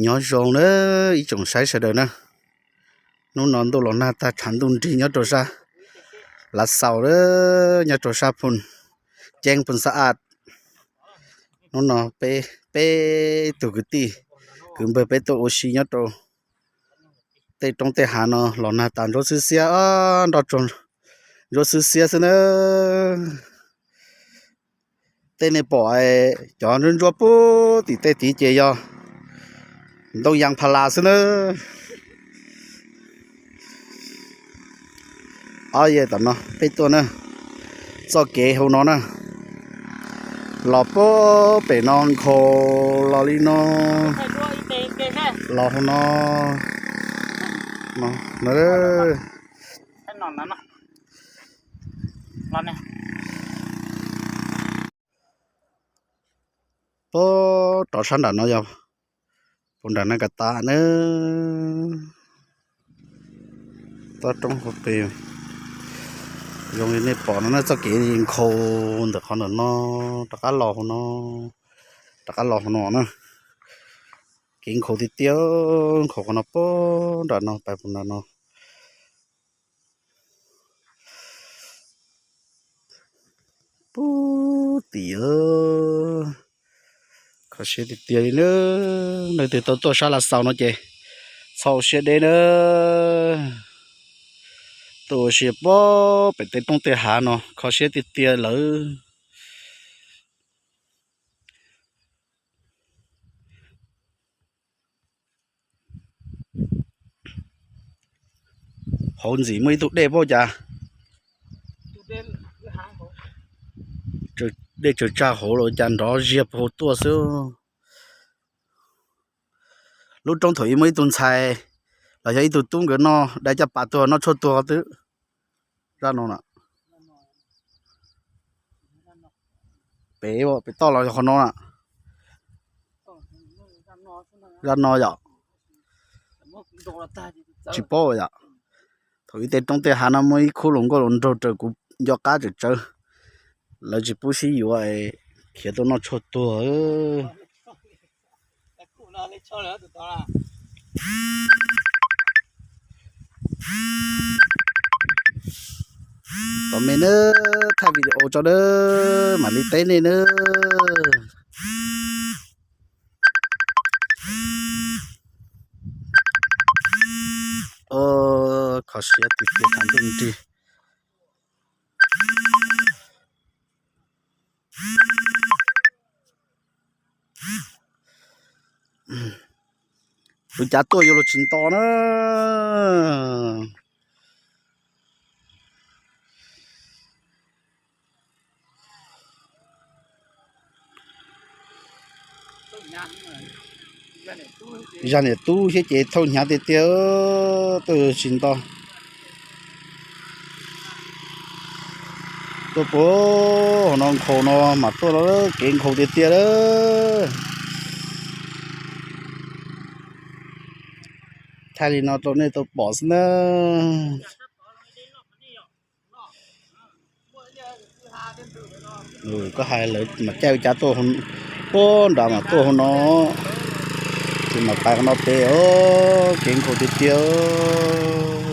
Nyob zoo na ib tsoom saib sawv daws na. Hnub no ntuj los nag tag tshav ntuj nrig nyob rau sab Lav Xaus na, nyob rau sab Phu Ceeb Phu Xa Aj. Hnub no peb, peb tug kwv tij kwv npawg peb tuaj ua si nyob rau tej roob tej hav no los nag tas nruab xwb xiab, nruab xwb xiab xwb na. Tej nej pom cov ntsuab ntsuab puag tim tej tid ces yog ntoo yas pha las xwb na. Ob yam tom no peb tuaj na, txoj kev hauv no na, los puag pem no nkhaus los li no, los hauv no, no, no. Puag rov sab nram no yog puag nram na kas tas na. Toj roob hauv pes zoo li nej pom no na, txoj kev nkhaus ntawm qhov ntawm no rov qab los hauv no, rov qab los hauv no na. Kev nkhaus tiag tiag, nkhaus qhov no puag nram no pais puag nram no. Puag tim, kho siab tiag tiag li na. Leej twg tau tuaj sab Lav Xaus no ces txhob ua siab deb na. Tuaj ua si puag pem tej roob tej hav no kho siab tiag tiag lawm. Hauv ntxim muaj ib tug dej puas cas, dej tsaws tsag hauv los cas nrov ziag puag hauv tuaj xwb. Lub roob thaum ub muaj ib tug ntxhais los yog ib tug tub nkawd noj dai caj pas tuag noj tshuaj tuag twb zaj no na. Pem, pem toj los yog qhov no na. Zaj no yom, tsis paub yom. Thaum ub tej roob tej hav no muaj ib khub hluas nkauj hluas nraug raws kuv nco qab tsawm tsawv, lawv tsis pub sib yuav, khiav tuaj noj tshuaj tuag. Tos me na, thaij video tso na, mam li teb nej na. Kho siab tiag tiag, tshav ntuj nrig. Lub cav tuaj yuav luag tsis nto na. Zaj niam tub thiab ces thauj hnyav tiag tiag, tuaj yuav tsis nto. Tuaj puag hauv no nkhaus no mas tuaj los kev nkhaus tiag tiag lawm. Thaij li no rau nej tau pom xwb na. Koj hais lawv mam caij cav tuaj puag nrad mas tuaj hauv no, ces mam pais qhov no pem, kev nkhaus tiag tiag.